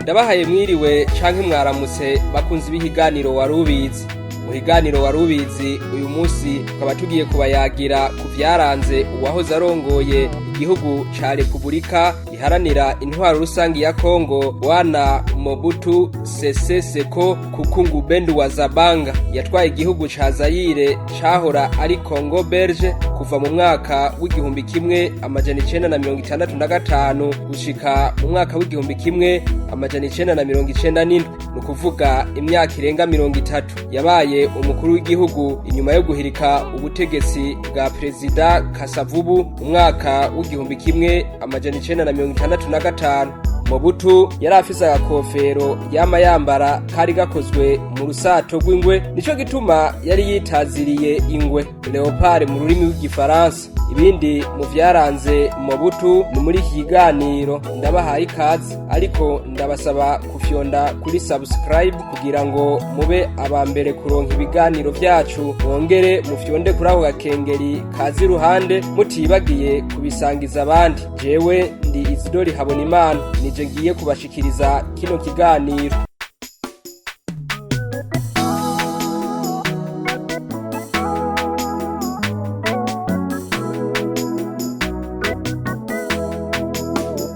Ndabahaye mwiriwe canke mwaramutse bakunzi b'ihiganiro Warubizi. Mu higaniro Warubizi uyu munsi tukaba tugiye kubayagira ku vyaranze uwahoze arongoye igihugu ca Repubulika Iharanira Intwaro Rusangi ya Kongo, Bwana Mobutu Sese Seko Kuku Ngbendu wa Zabanga. Yatwaye igihugu ca Zayire cahora ari Congo Belge kuva mu mwaka w'1965 gushika mu mwaka w'1997, ni ukuvuga imyaka irenga 30. Yabaye umukuru w'igihugu inyuma yo guhirika ubutegetsi bwa Perezida Kasavubu mu mwaka w'1965. Mobutu yari afise agakofero yama yambara kari gakozwe mu rusato rw'ingwe, nico gituma yari yitaziriye ingwe, léopard mu rurimi rw'igifaransa. Ibindi mu vyaranze Mobutu ni muri iki kiganiro. Ndabahaye ikaze, ariko ndabasaba kufyonda kuri subscribe kugira ngo mube aba mbere kuronka ibiganiro vyacu, mwongere mufyonde kuri ako gakengeri kaza iruhande, mutibagiye kubisangiza abandi. Jewe ndi Izidori Habonimana, nije ngiye kubashikiriza kino kiganiro.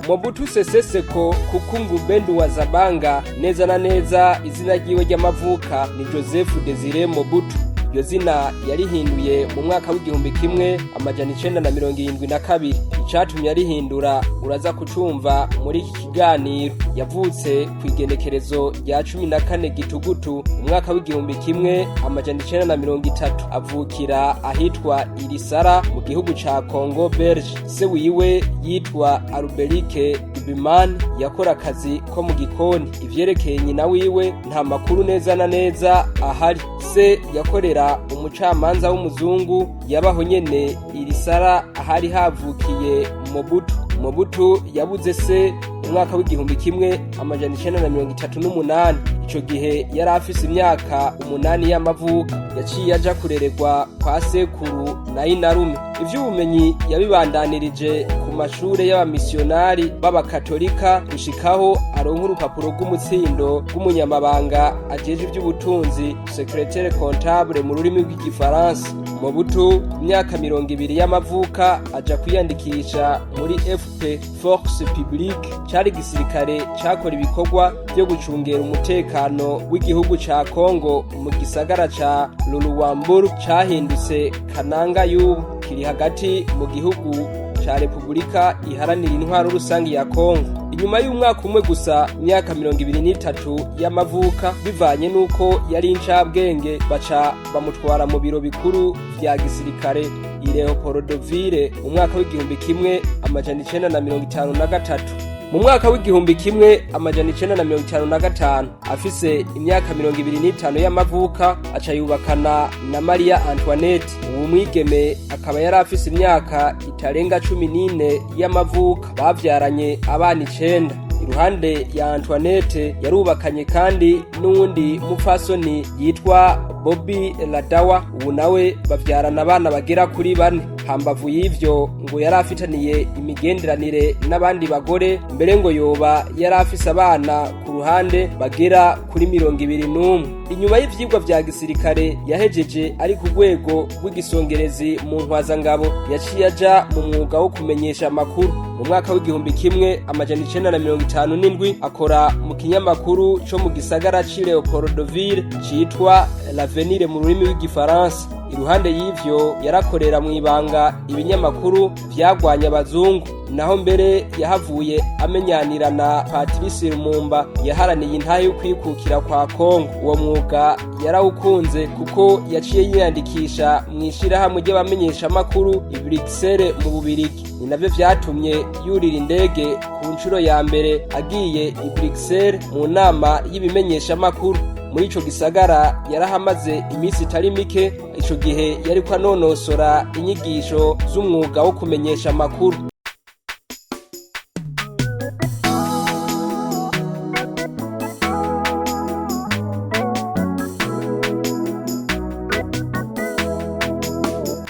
Mobutu Sese Seko Kuku Ngbendu wa Zabanga, neza na neza izina ryiwe ry'amavuka ni Joseph Desire Mobutu. Iryo zina yarihinduye mu mwaka w'1972. Icatumye arihindura uraza kucumva muri iki kiganiro. Yavutse ku igenekerezo rya 14 Gitugutu umwaka w'1930, avukira ahitwa Irisara mu gihugu ca Congo Belge. Se wiwe yitwa Alberike Bimani, yakora akazi ko mu gikoni. Ivyerekeye nyina wiwe nta makuru neza na neza ahari. Se yakorera umucamanza w'umuzungu yabaho nyene Irisara ahari havukiye Mobutu. Mobutu yabuze se mu mwaka w'1938. Ico gihe yari afise imyaka 8 y'amavuka. Yaciye aja kurererwa kwa sekuru na inarume. Ivy'ubumenyi yabibandanirije ku mashure y'abamisiyonari b'abakatolika gushikaho aronka urupapuro rw'umutsindo rw'umunyamabanga ajejwe ivy'ubutunzi, secrétaire comptable mu rurimi rw'igifaransa. Mobutu ku myaka 20 y'amavuka aja kwiyandikisha muri FP, Force Publique, cari igisirikare cakora ibikorwa vyo gucungera umutekano w'igihugu ca Congo mu gisagara ca Luluwamburu cahindutse Kananga y'ubu, kiri hagati mu gihugu ca Repubulika Iharanira Intwaro Rusangi ya Kongo. Inyuma y'umwaka umwe gusa, imyaka 23 y'amavuka, bivanye n'uko yari incabwenge, baca bamutwara mu biro bikuru vya gisirikare i Leopoldville mu mwaka w'1953. Mu mwaka w'1955, afise imyaka 25 y'amavuka, aca yubakana na Maria Antoinette. Uwo mwigeme akaba yari afise imyaka itarenga 14 y'amavuka. Bavyaranye abana 9. Iruhande ya Antoinette yarubakanye kandi n'uwundi mupfasoni yitwa Bobby Ladawa, ubu nawe bavyarana abana bagera kuri bane. Hambavu y'ivyo ngo yari afitaniye imigenderanire n'abandi bagore, mbere ngo yoba yari afise abana ku ruhande bagera kuri 21. Inyuma y'ivyigwa vya gisirikare yahejeje ari ku rwego rw'igisongerezi mu ntwazangabo, yaciye aja mu mwuga wo kumenyesha amakuru. Mu mwaka w'1957 akora mu kinyamakuru co mu gisagara c'i Leopoldville citwa L'Avenir mu rurimi rw'igifaransa. Iruhande y'ivyo yarakorera mu ibanga ibinyamakuru vyagwanya abazungu, naho mbere yahavuye amenyanira na Patrice Lumumba yaharaniye intahe yo kwikukira kwa Kongo. Uwo mwuga yarawukunze kuko yaciye yiyandikisha mu ishirahamwe ry'abamenyeshamakuru i Bruxelles mu Bubirigi. Ni navyo vyatumye yurira indege ku nshuro ya mbere agiye i Bruxelles mu nama y'ibimenyeshamakuru. Muri ico gisagara yarahamaze iminsi itari mike. Ico gihe yariko anonosora inyigisho z'umwuga wo kumenyesha amakuru.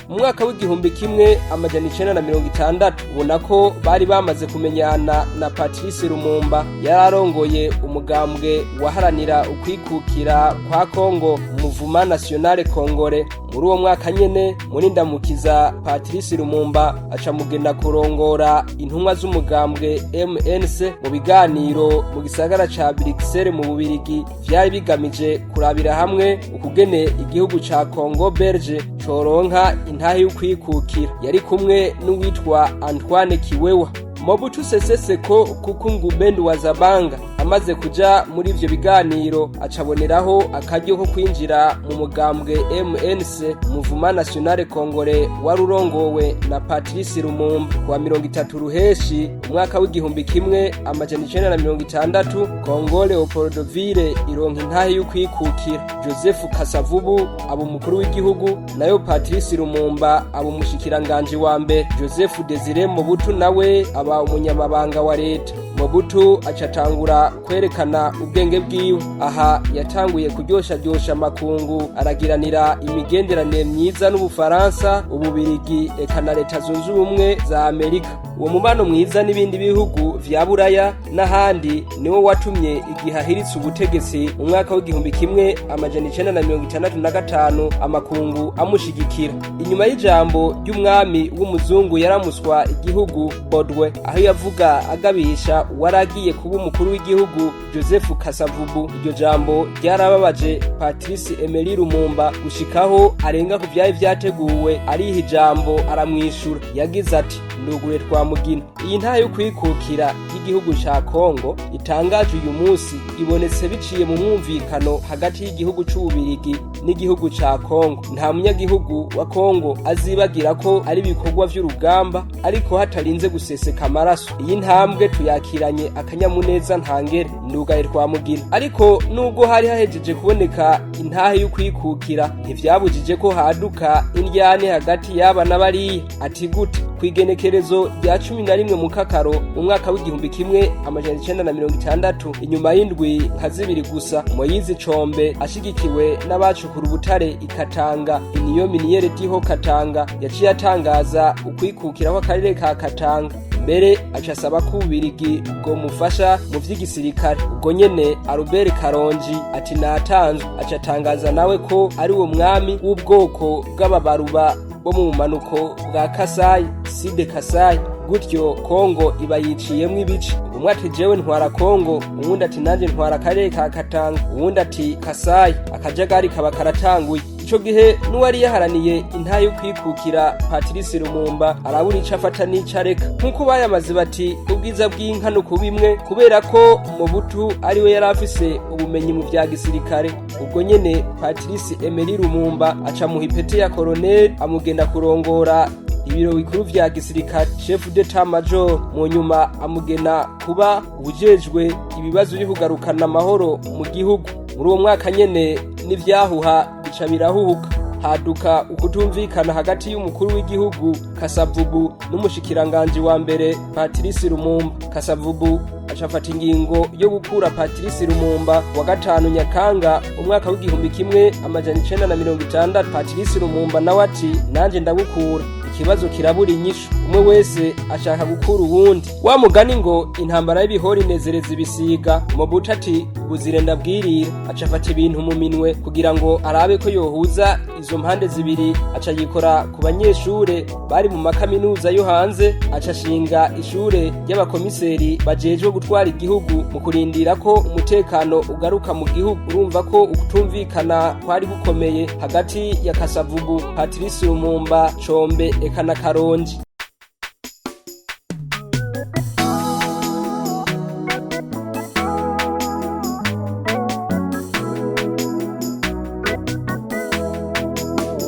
Mu Mu mwaka w'1960, ubona ko bari bamaze kumenyana na Patrice Lumumba, yari arongoye umugambwe waharanira ukwikukira kwa Kongo, Mouvement National Congolais. Muri uwo mwaka nyene, muri Ndamukiza, Patrice Lumumba aca mugenda kurongora intumwa z'umugambwe MNC mu biganiro mu gisagara ca Bruxelles mu Bubirigi, vyari bigamije kurabira hamwe ukugene igihugu ca Congo Belge coronka intahe y'ukwikukira. Yari kumwe n'uwitwa Antoine Kiwewa. Mobutu Sese Seko Kuku Ngbendu wa Zabanga amaze kuja muri ivyo biganiro, acaboneraho akaryo ko kwinjira mu mugambwe MNC, Mouvement National Congolais, wari urongowe na Patrice Lumumba. Kuwa 30 Ruheshi umwaka w'1960, Congo Leopoldville ironka intahe y'ukwikukira. Joseph Kasavubu aba umukuru w'igihugu, nayo Patrice Lumumba aba umushikiranganji wa mbere. Joseph Desire Mobutu nawe aba umunyamabanga wa leta. Mobutu acatangura kwerekana ubwenge bwiwe. Aha yatanguye kuryosharyosha amakungu, aragiranira imigenderanire myiza n'Ubufaransa, Ububirigi, eka na Leta Zunze Ubumwe za Amerika. Uwo mubano mwiza n'ibindi bihugu vya Buraya n'ahandi niwo watumye igihe ahiritse ubutegetsi mu mwaka w'1965 amakungu amushigikira. Inyuma y'ijambo ry'umwami w'umuzungu yaramuswa igihugu Bodwe, aho yavuga agabisha uwaragiye kuba umukuru w'igihugu Joseph Kasavubu, iryo jambo ryarababaje Patrice Emery Lumumba gushikaho arenga ku vyari vyateguwe, ariha ijambo aramwishura. Yagize ati: "Ndugure Twamugina, iyi ntahe yo kwikukira y'igihugu ca Kongo itangaje uyu munsi ibonetse biciye mu mwumvikano hagati y'igihugu c'Ububirigi n'igihugu ca Kongo. Nta munyagihugu wa Kongo azibagira ko ari ibikorwa vy'urugamba, ariko hatarinze guseseka amaraso. Iyi ntambwe tuyakiranye akanyamuneza ntangere. Ndugaye Twamugina." Ariko nubwo hari hahejeje kuboneka intahe y'ukwikukira, ntivyabujije ko haduka indyane hagati y'aba n'abariya. Ati gute? Kw'igenekerezo rya 11 Mukakaro mu mwaka w'1960, inyuma y'indwi nka zibiri gusa, Moyizi Combe ashigikiwe n'abacukura ubutare ikatanga, Union Minière du Haut Katanga, yaciye atangaza ukwikukira kw'akarere ka Katanga. Mbere aca asaba ko Ububirigi bwomufasha mu vy'igisirikare. Ubwo nyene Albert Karonji ati natanzwe, aca atangaza nawe ko ari uwo mwami w'ubwoko bw'ababaruba bo mu bumanuko bwa Kasayi, Sud Kasayi. Gutyo Kongo iba yiciyemwo ibice: umwe ati jewe ntwara Kongo, uwundi ati nanje ntwara akarere ka Katanga, uwundi ati Kasayi. Akajagari kaba karatanguye. Ico gihe n'uwari yaharaniye intahe yo kwikukira Patrice Lumumba arabura ico afata n'ico areka. Nk'uko bayamaze bati ubwiza bw'inka ni ukubimwe, kubera ko Mobutu ariwe yari afise ubumenyi mu vya gisirikare, ubwo nyene Patrice Emery Lumumba aca muha ipete ya koroneli, amugenda kurongora ibiro bikuru vya gisirikare, chef d'état major. Mu nyuma amugena kuba uwujejwe ibibazo vyo kugarukana amahoro mu gihugu. Muri uwo mwaka nyene n'ivyahuha bica birahuhuka, haduka ukutumvikana hagati y'umukuru w'igihugu Kasavubu n'umushikiranganji wa mbere Patrice Lumumba. Kasavubu acafata ingingo yo gukura Patrice Lumumba wa 5 Nyakanga umwaka w'1960. Patrice Lumumba nawe ati nanje ndagukura. Ikibazo kirabura inyishu, umwe wese ashaka gukura uwundi. Wa mugani ngo intambara y'ibihori inezereza ibisiga. Mobutu ati buzire ndabwirira, acafata ibintu mu minwe kugira ngo arabe ko yohuza izo mpande zibiri. Aca yikora ku banyeshure bari mu makaminuza yo hanze, aca ashinga ishure ry'abakomiseri bajejwe gutwara igihugu mu kurindira ko umutekano ugaruka mu gihugu. Urumva ko ukutumvikana kwari gukomeye hagati ya Kasavubu, Patrice Lumumba, Combe eka na Karonji.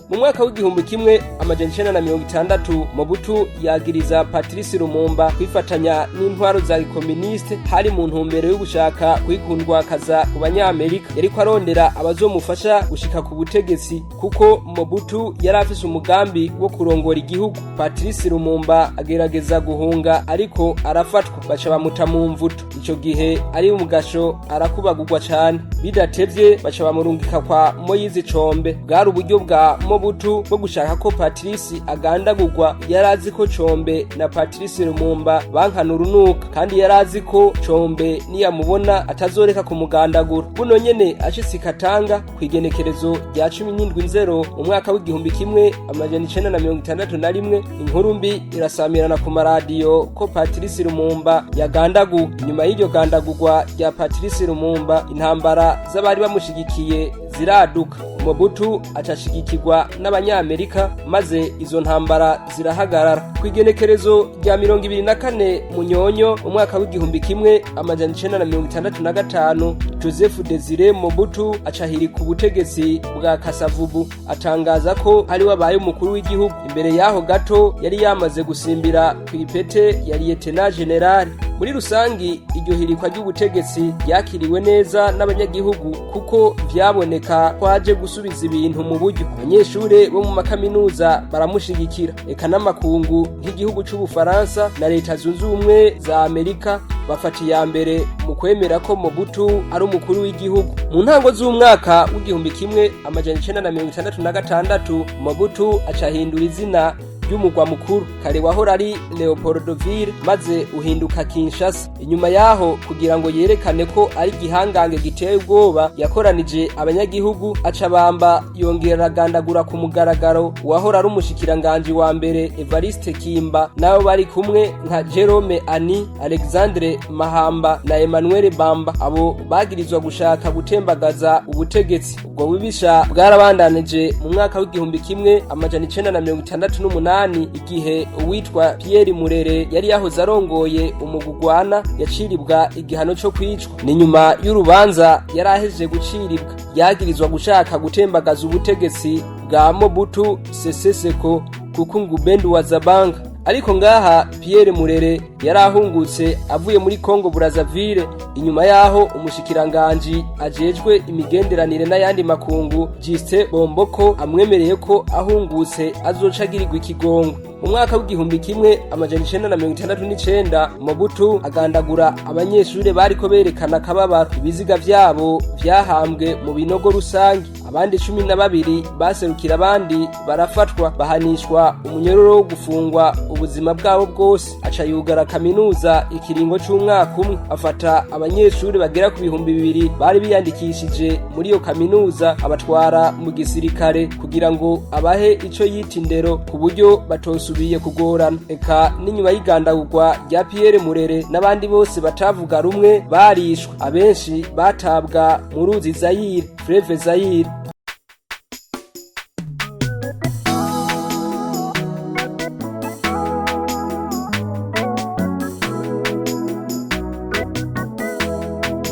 Mu mwaka w'1960, Mobutu yagiriza Patrice Lumumba kwifatanya n'intwaro za gikoministe, hari mu ntumbero yo gushaka kwikundwakaza ku banyamerika. Yariko arondera abazomufasha gushika ku butegetsi, kuko Mobutu yari afise umugambi wo kurongora igihugu. Patrice Lumumba agerageza guhunga, ariko arafatwa, baca bamuta mu mvuto. Ico gihe ari mu gasho, arakubagurwa cane. Bidatevye baca bamurungika kwa Moyizi Combe. Bwari uburyo bwa Mobutu. Mobutu bwo gushaka ko Patrice agandagurwa. Yarazi ko Tshombe na Patrice Lumumba bankana urunuka, kandi yarazi ko Tshombe niyamubona atazoreka kumugandagura. Buno nyene ashitse Katanga kw'igenekerezo rya 17 Nzero umwaka w'1961, inkuru mbi irasamirana ku maradiyo ko Patrice Lumumba yagandaguwe. Inyuma y'iryo gandagurwa rya Patrice Lumumba, intambara z'abari bamushigikiye ziraduka. Mobutu acashigikirwa n'Abanyamerika, maze izo ntambara zirahagarara. Kw'igenekerezo rya 24 Munyonyo umwaka w'1965, Joseph Desire Mobutu acahirika ubutegetsi bwa Kasavubu, atangaza ko ari wabaye umukuru w'igihugu. Imbere yaho gato yari yamaze gusimbira ku ipete ya Lieutenant General. Muri rusangi, iryo hirikwa ry'ubutegetsi ryakiriwe neza n'abanyagihugu, kuko vyaboneka ko aje gusubiza ibintu mu buryo. Abanyeshure bo mu makaminuza baramushigikira, eka n'amakungu nk'igihugu c'Ubufaransa na Leta Zunze Ubumwe za Amerika bafata iya mbere mu kwemera ko Mobutu ari umukuru w'igihugu. Mu ntango z'umwaka w'1966, Mobutu acahindura izina ry'umugwa mukuru, kare wahora ari Leopoldville, maze uhinduka Kinshasa. Inyuma yaho, kugira ngo yerekane ko ari igihangange giteye ubwoba, yakoranije abanyagihugu, acabamba yongera aragandagura ku mugaragaro uwahora ari umushikiranganji wa mbere Evariste Kimba n'abo bari kumwe nka Jerome Ani, Alexandre Mahamba na Emmanuel Bamba. Abo bagirizwa gushaka gutembagaza ubutegetsi. Ubwo bubisha bwarabandanije mu mwaka w'1968, igihe uwitwa Pierre Murere yari yahoze arongoye umugugwana yaciribwa igihano co kwicwa. Ni nyuma y'urubanza yari ahejeje guciribwa, yagirizwa gushaka gutembagaza ubutegetsi bwa Mobutu Sese Seko kuko Ngbendu wa Zabanga. Ariko ngaha Pierre Murere yari ahungutse avuye muri Congo Brazzaville, inyuma yaho umushikiranganji ajejwe imigenderanire n'ayandi makungu Justin Bomboko amwemereye ko ahungutse azoca agirirwa ikigongo. Mu mwaka w'1969, Mobutu agandagura abanyeshure bariko berekana akababaro. Ibiziga vyabo vyahambwe mu binogo rusange. Abandi 12 baserukira abandi barafatwa, bahanishwa umunyororo wo gufungwa ubuzima bwabo bwose. Aca yugara kaminuza ikiringo c'umwaka umwe, afata abanyeshuri bagera ku 2000 bari biyandikishije muri iyo kaminuza, abatwara mu gisirikare kugira ngo abahe ico yita indero, ku buryo batosubiye kugorana. Eka n'inyuma y'igandagurwa rya Pierre Murere, n'abandi bose batavuga rumwe barishwe, abenshi batabwa mu ruzi Zaire, Fleuve Zaire.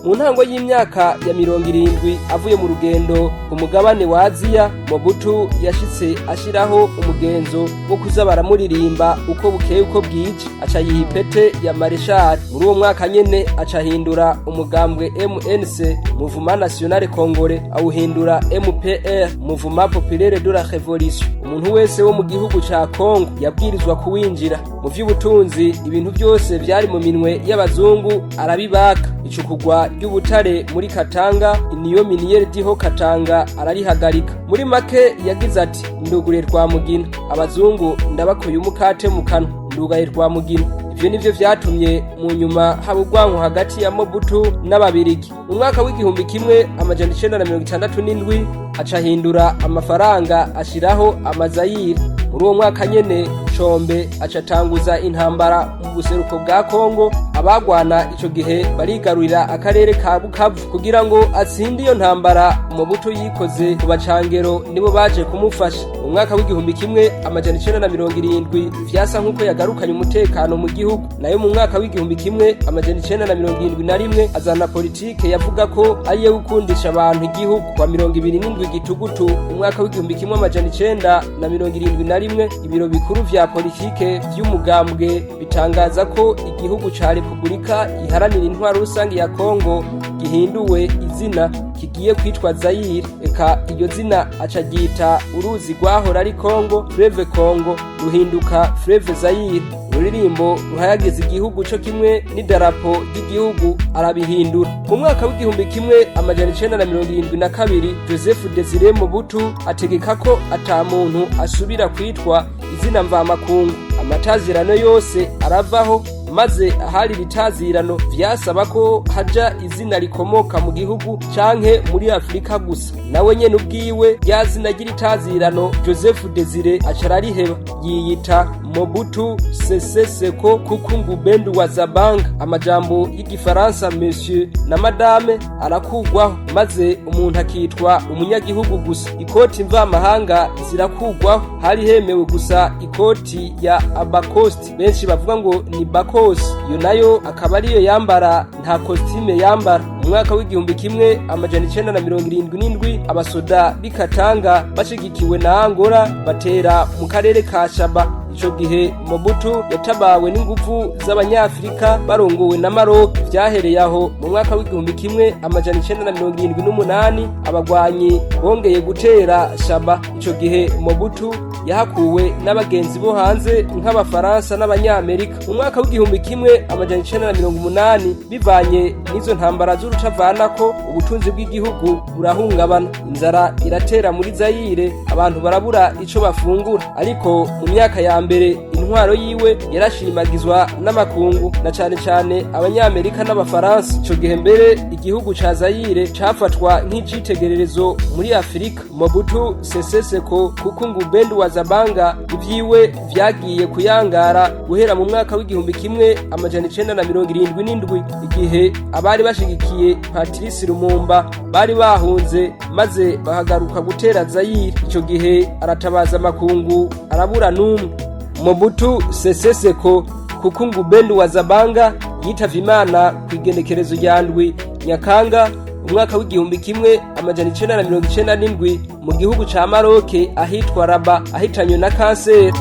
Mu ntango y'imyaka ya 70, avuye mu rugendo ku mugabane wa Aziya, Mobutu yashitse ashiraho umugenzo wo kuza baramuririmba uko bukeye uko bwije, aca yiha ipete ya Marshal. Muri uwo mwaka nyene aca ahindura umugambwe MNC, Mouvement National Congolais, awuhindura MPR, Mouvement Populaire de la Révolution. Umuntu wese wo mu gihugu ca Congo yabwirizwa kuwinjira. Mu vy'ubutunzi, ibintu byose vyari mu minwe y'abazungu arabibaka. Icukugwa ry'ubutare muri Katanga, Union Minière du Haut Katanga, ararihagarika. Muri make yagize ati: "Ndugure rwa mugina, abazungu ndabakuye umukate mu kanwa, ndugaye rwa mugina." Ivyo nivyo vyatumye mu nyuma haba urwanko hagati ya Mobutu n'Ababirigi. Mu mwaka w'1967 aca ahindura amafaranga, ashiraho amazayire. Muri uwo mwaka nyene, Tshombe aca atanguza intambara mu buseruko bwa Kongo. Abagwana ico gihe barigarurira akarere ka Bukavu. Kugira ngo atsinde iyo ntambara, Mobutu yikoze ku bacangero, nibo baje kumufasha. Mu mwaka w'1970 vyasa nk'uko yagarukanye umutekano mu gihugu. Nayo mu mwaka w'1971 azana politike yavuga ko ariyo gukundisha abantu igihugu. Kwa 27 Gitugutu umwaka w'1971, ibiro bikuru vya politike vy'umugambwe bitangaza ko igihugu ca Repubulika Iharanira Intwaro Rusange ya Kongo gihinduwe izina, kigiye kwitwa Zaire. Eka iryo zina aca ryita uruzi rwahora ari Kongo, Fleuve Congo, ruhinduka Fleuve Zaire. Ururirimbo ruhayagiza igihugu co kimwe n'idarapo ry'igihugu arabihindura. Mu mwaka w'1972, Joseph Desire Mobutu ategeka ko ata muntu asubira kwitwa izina mvamakungu. Amatazirano yose aravaho, maze ahari ibitazirano vyasaba ko haja izina rikomoka mu gihugu canke muri Afurika gusa. Nawe nyene ubwiwe rya zina ry'iritazirano Joseph Desire aca arariheba, yiyita Mobutu Sese Seko Kuku Ngbendu wa Zabanga. Amajambo y'igifaransa monsieur na madame arakugwaho, maze umuntu akitwa umunyagihugu gusa. Ikoti mvamahanga zirakugwaho, hari hemewe gusa ikoti ya abakosti, benshi bavuga ngo ni bakos, iyo nayo akaba ariyo yambara, nta kositime yambara. Mu mwaka w'1977, abasoda b'Ikatanga bashigikiwe na Angola batera mu karere ka Shaba. Ico gihe Mobutu yatabawe n'inguvu z'abanyafrika barongowe na Maroc. Vyahereye aho, mu mwaka w'1978, abagwanyi bongeye gutera Shaba. Ico gihe Mobutu yahakuwe n'abagenzi bo hanze nk'abafaransa n'abanyamerika. Mu mwaka w'1980, bivanye n'izo ntambara z'urucavanako, ubutunzi bw'igihugu burahungabana, inzara iratera muri Zayire, abantu barabura ico bafungura. Ariko mu myaka ya mbere intwaro yiwe yarashimagizwa n'amakungu, na cane cane abanyamerika n'abafaransa. Ico gihe mbere igihugu ca Zayire cafatwa nk'icitegererezo muri Afurika. Mobutu Sese Seko Kuku Ngbendu wa Zabanga, ivyiwe vyagiye kuyangara guhera mu mwaka w'1977, igihe abari bashigikiye Patrice Lumumba bari bahunze maze bahagaruka gutera Zayire. Ico gihe aratabaza amakungu, arabura n'umwe. Mobutu Sese Seko Kuku Ngbendu wa Zabanga yitavye Imana kw'igenekerezo rya 7 Nyakanga umwaka w'1997 mu gihugu ca Maroke ahitwa Rabat, ahitanywe na kanseri.